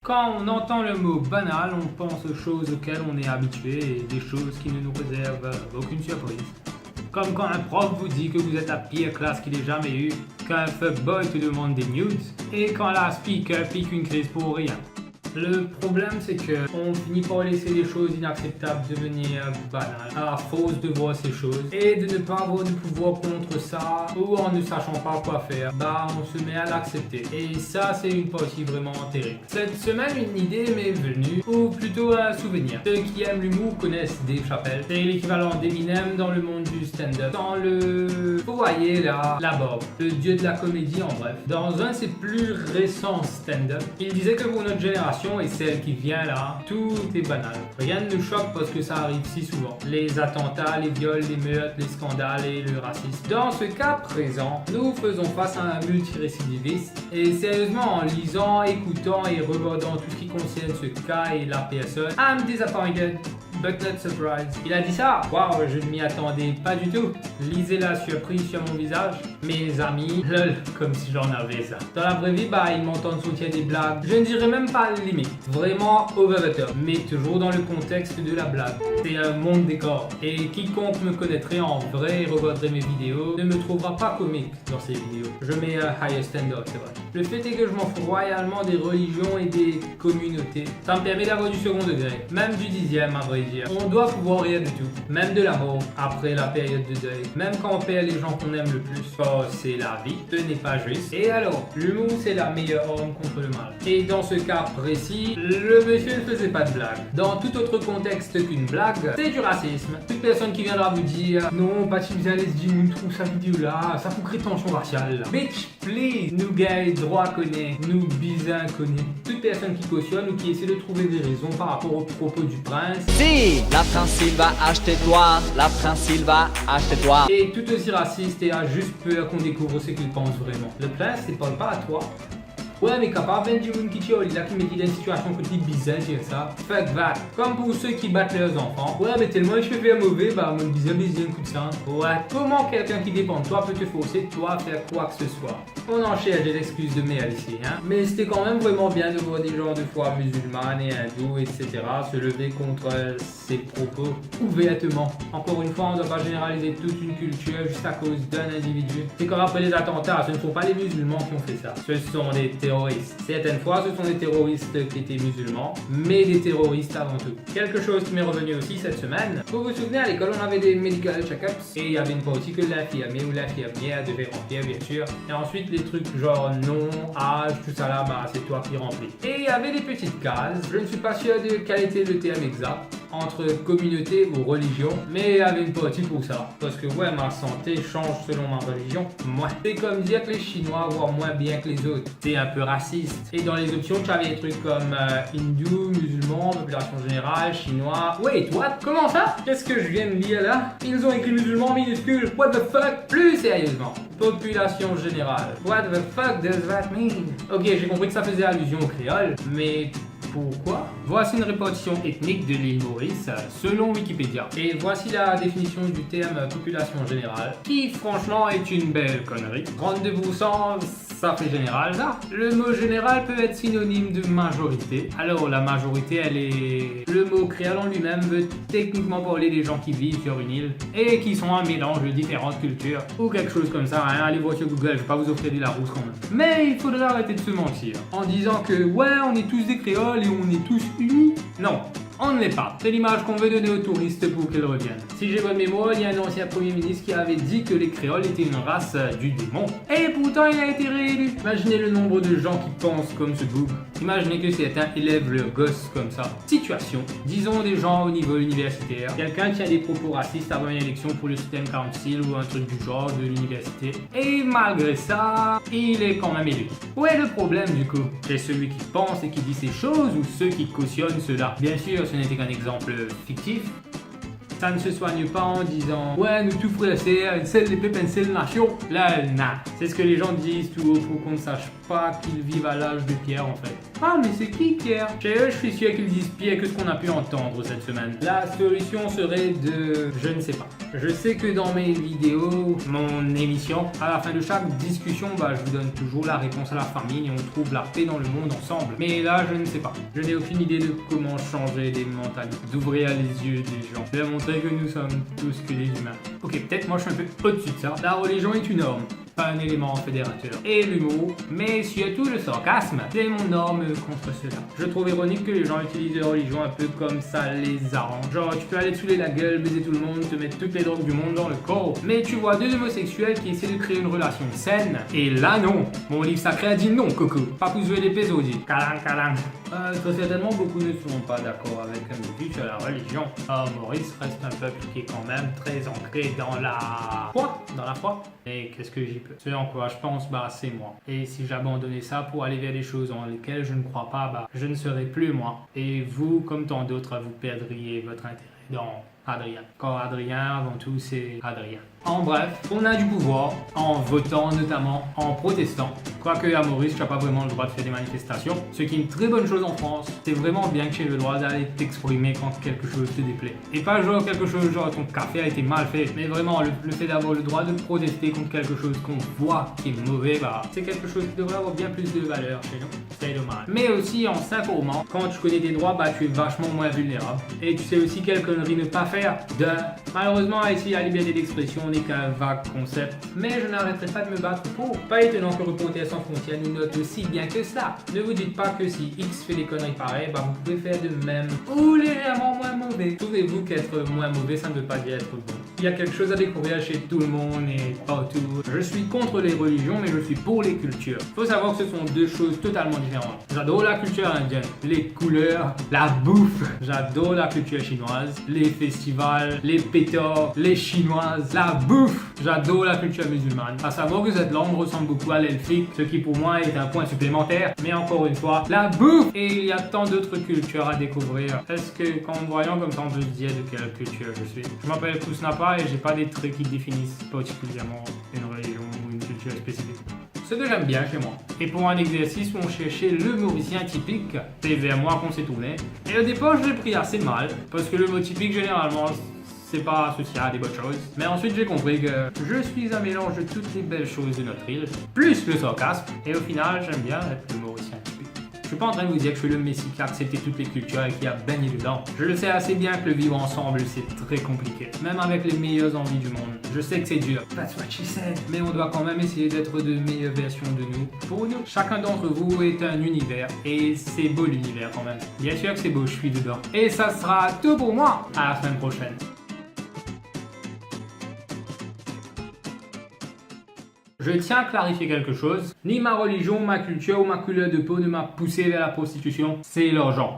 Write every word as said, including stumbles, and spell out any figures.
Quand on entend le mot banal, on pense aux choses auxquelles on est habitué et des choses qui ne nous réservent aucune surprise. Comme quand un prof vous dit que vous êtes la pire classe qu'il ait jamais eue, qu'un fuckboy te demande des nudes, et quand la speaker pique une crise pour rien. Le problème, c'est que on finit par laisser les choses inacceptables devenir banales à force de voir ces choses et de ne pas avoir de pouvoir contre ça ou en ne sachant pas quoi faire, bah, on se met à l'accepter. Et ça, c'est une partie vraiment terrible. Cette semaine, une idée m'est venue, ou plutôt un souvenir. Ceux qui aiment l'humour connaissent Dave Chappelle. C'est l'équivalent d'Eminem dans le monde du stand-up. Dans le foyer, là, la barbe, le dieu de la comédie en bref. Dans un de ses plus récents stand-up, il disait que pour notre génération et celle qui vient là, tout est banal. Rien ne nous choque parce que ça arrive si souvent. Les attentats, les viols, les meurtres, les scandales et le racisme. Dans ce cas présent, nous faisons face à un multirécidiviste. Et sérieusement, en lisant, écoutant et regardant tout ce qui concerne ce cas et la personne, I'm disappointed, but not surprised. Il a dit ça. Waouh, je ne m'y attendais pas du tout. Lisez la surprise sur mon visage. Mes amis, lol, comme si j'en avais ça. Dans la vraie vie, bah, ils m'entendent sortir des blagues. Je ne dirais même pas limite. Vraiment over the top. Mais toujours dans le contexte de la blague. C'est un monde décor. Et quiconque me connaîtrait en vrai et regarderait mes vidéos ne me trouvera pas comique dans ces vidéos. Je mets un higher standard, c'est vrai. Le fait est que je m'en fous royalement des religions et des communautés. Ça me permet d'avoir du second degré, même du dixième à vrai dire. On doit pouvoir rire de tout, même de la mort, après la période de deuil, même quand on perd les gens qu'on aime le plus. Oh, c'est la vie, ce n'est pas juste. Et alors, l'humour, c'est la meilleure arme contre le mal. Et dans ce cas précis, le monsieur ne faisait pas de blague. Dans tout autre contexte qu'une blague, c'est du racisme. Toute personne qui viendra vous dire, non, pa ti bizin les dimoun trouv sa vidéo la, sa pou kree tansion rasial la. Bitch, please, nou gagn drwa kone, nou bizin kone. Tout personne qui cautionne ou qui essaie de trouver des raisons par rapport aux propos du prince. Si, la princesse va acheter toi, la princesse va acheter toi. Est tout aussi raciste et a juste peur qu'on découvre ce qu'il pense vraiment. Le prince, c'est pas, pas à toi. Ouais, me kapav enn dimoun ki ti ar li la ki met li dan enn sitiasion kot li bizin dir sa. Fuck that. Comme pour ceux qui battent leurs enfants. Ouais, me telman li ti pe fer move, ba, mo bizin, bizin kout sa. Ouais. Comment quelqu'un qui dépend de toi peut te forcer, toi, à faire quoi que ce soit ? On en cherche des excuses de merde ici, hein. Mais c'était quand même vraiment bien de voir des gens de foi musulmane et hindoue, et cetera, se lever contre ces propos ouvertement. Encore une fois, on ne doit pas généraliser toute une culture juste à cause d'un individu. C'est comme après les attentats, ce ne sont pas les musulmans qui ont fait ça. Ce sont des terroristes. Certaines fois, ce sont des terroristes qui étaient musulmans, mais des terroristes avant tout. Quelque chose qui m'est revenu aussi cette semaine. Vous vous souvenez, à l'école, on avait des medical check-ups et il y avait une partie que l'infirmier ou l'infirmière devait remplir, bien sûr. Et ensuite, les trucs genre nom, âge, tout ça là, bah, c'est toi qui remplis. Et il y avait des petites cases. Je ne suis pas sûr de quel était le terme exact, entre communauté ou religion, mais il y avait une partie pour ça. Parce que ouais, ma santé change selon ma religion. Moi, c'est comme dire que les Chinois voient moins bien que les autres. C'est un peu raciste. Et dans les options, tu avais des trucs comme, euh, hindou, musulman, population générale, chinois. Wait, what ? Comment ça ? Qu'est-ce que je viens de lire là ? Ils ont écrit musulman en minuscule. What the fuck ? Plus sérieusement, population générale. What the fuck does that mean ? Ok, j'ai compris que ça faisait allusion au créole, mais pourquoi ? Voici une répartition ethnique de l'île Maurice, euh, selon Wikipédia. Et voici la définition du terme population générale, qui franchement est une belle connerie. Trente-deux pour cent, ça fait général, ça. Le mot général peut être synonyme de majorité. Alors, la majorité, elle est... Le mot créole en lui-même veut techniquement parler des gens qui vivent sur une île et qui sont un mélange de différentes cultures ou quelque chose comme ça, hein. Allez voir sur Google, je vais pas vous offrir du Larousse quand même. Mais il faudrait arrêter de se mentir en disant que, ouais, on est tous des créoles et on est tous unis. Non, on ne l'est pas. C'est l'image qu'on veut donner aux touristes pour qu'ils reviennent. Si j'ai bonne mémoire, il y a un ancien premier ministre qui avait dit que les créoles étaient une race, euh, du démon. Et pourtant, il a été réélu. Imaginez le nombre de gens qui pensent comme ce boob. Imaginez que certains élèvent leurs gosses comme ça. Situation. Disons des gens au niveau universitaire. Quelqu'un tient des propos racistes avant une élection pour le student council ou un truc du genre de l'université. Et malgré ça, il est quand même élu. Où est le problème du coup ? C'est celui qui pense et qui dit ces choses ou ceux qui cautionnent cela ? Bien sûr, ce n'était qu'un exemple fictif. Ça ne se soigne pas en disant, ouais, nou tou frer, ser, enn sel lepep, enn sel nasion. La, na. C'est ce que les gens disent tout haut pour qu'on ne sache pas qu'ils vivent à l'âge de pierre, en fait. Ah, mais c'est qui, Pierre ? Chez eux, je suis sûr qu'ils disent pire que ce qu'on a pu entendre cette semaine. La solution serait de, je ne sais pas. Je sais que dans mes vidéos, mon émission, à la fin de chaque discussion, bah, je vous donne toujours la réponse à la famine et on trouve la paix dans le monde ensemble. Mais là, je ne sais pas. Je n'ai aucune idée de comment changer les mentalités, d'ouvrir les yeux des gens, de leur montrer que nous sommes tous que des humains. Ok, peut-être moi je suis un peu au-dessus de ça. La religion est une norme, pas un élément fédérateur. Et l'humour, mais surtout le sarcasme, c'est mon norme contre cela. Je trouve ironique que les gens utilisent leur religion un peu comme ça les arrange. Genre, tu peux aller te saouler la gueule, baiser tout le monde, te mettre toutes les drogues du monde dans le corps, mais tu vois deux homosexuels qui essaient de créer une relation saine, et là non. Mon livre sacré a dit non, coco. Pas pour jouer les pézos, dit. Kalang, kalang. Euh, très certainement, beaucoup ne seront pas d'accord avec un avis sur la religion. Euh, Maurice reste un peuple qui est quand même très ancré dans la foi, dans la foi. Et qu'est-ce que j'y peux ? Ce en quoi je pense, bah, c'est moi. Et si j'abandonnais ça pour aller vers des choses dans lesquelles je ne crois pas, bah, je ne serais plus moi. Et vous, comme tant d'autres, vous perdriez votre intérêt dans Adrien. Car Adrien, avant tout, c'est Adrien. En bref, on a du pouvoir en votant, notamment en protestant. Quoique à Maurice, tu n'as pas vraiment le droit de faire des manifestations, ce qui est une très bonne chose en France. C'est vraiment bien que tu aies le droit d'aller t'exprimer quand quelque chose te déplaît. Et pas genre quelque chose genre ton café a été mal fait, mais vraiment le, le fait d'avoir le droit de protester contre quelque chose qu'on voit qui est mauvais, bah, c'est quelque chose qui devrait avoir bien plus de valeur chez nous. C'est dommage. Mais aussi en s'informant, quand tu connais tes droits, bah, tu es vachement moins vulnérable. Et tu sais aussi quelle connerie ne pas faire. De... Malheureusement, ici, la liberté d'expression n'est qu'un vague concept. Mais je n'arrêterai pas de me battre pour. Pas étonnant que Reporters sans frontières nous note aussi bien que cela. Ne vous dites pas que si X fait des conneries pareilles, bah, vous pouvez faire de même. Ou légèrement moins mauvais. Trouvez-vous qu'être moins mauvais, ça ne veut pas dire être bon. Il y a quelque chose à découvrir chez tout le monde et partout. Je suis contre les religions, mais je suis pour les cultures. Faut savoir que ce sont deux choses totalement différentes. J'adore la culture indienne, les couleurs, la bouffe. J'adore la culture chinoise, les festivals, les pétards, les chinoises, la bouffe. J'adore la culture musulmane. À savoir que cette langue ressemble beaucoup à l'elfique, ce qui pour moi est un point supplémentaire. Mais encore une fois, la bouffe. Et il y a tant d'autres cultures à découvrir. Est-ce que, qu'en voyant comme ça, on peut se dire de quelle culture je suis ? Je m'appelle Kousnapa et j'ai pas des traits qui définissent particulièrement une religion ou une culture spécifique. Ce que j'aime bien chez moi. Et pour un exercice où on cherchait le Mauricien typique, c'est vers moi qu'on s'est tourné. Et au départ, je l'ai pris assez mal, parce que le mot typique, généralement, c'est pas associé à des bonnes choses. Mais ensuite, j'ai compris que je suis un mélange de toutes les belles choses de notre île, plus le sarcasme. Et au final, j'aime bien être le Mauricien typique. Je suis pas en train de vous dire que je suis le Messie qui a accepté toutes les cultures et qui a baigné dedans. Je le sais assez bien que le vivre ensemble, c'est très compliqué. Même avec les meilleures envies du monde, je sais que c'est dur. That's what she said. Mais on doit quand même essayer d'être de meilleures versions de nous. Pour nous, chacun d'entre vous est un univers et c'est beau l'univers quand même. Bien sûr que c'est beau, je suis dedans. Et ça sera tout pour moi. À la semaine prochaine. Je tiens à clarifier quelque chose. Ni ma religion, ma culture ou ma couleur de peau ne m'a poussé vers la prostitution. C'est l'argent.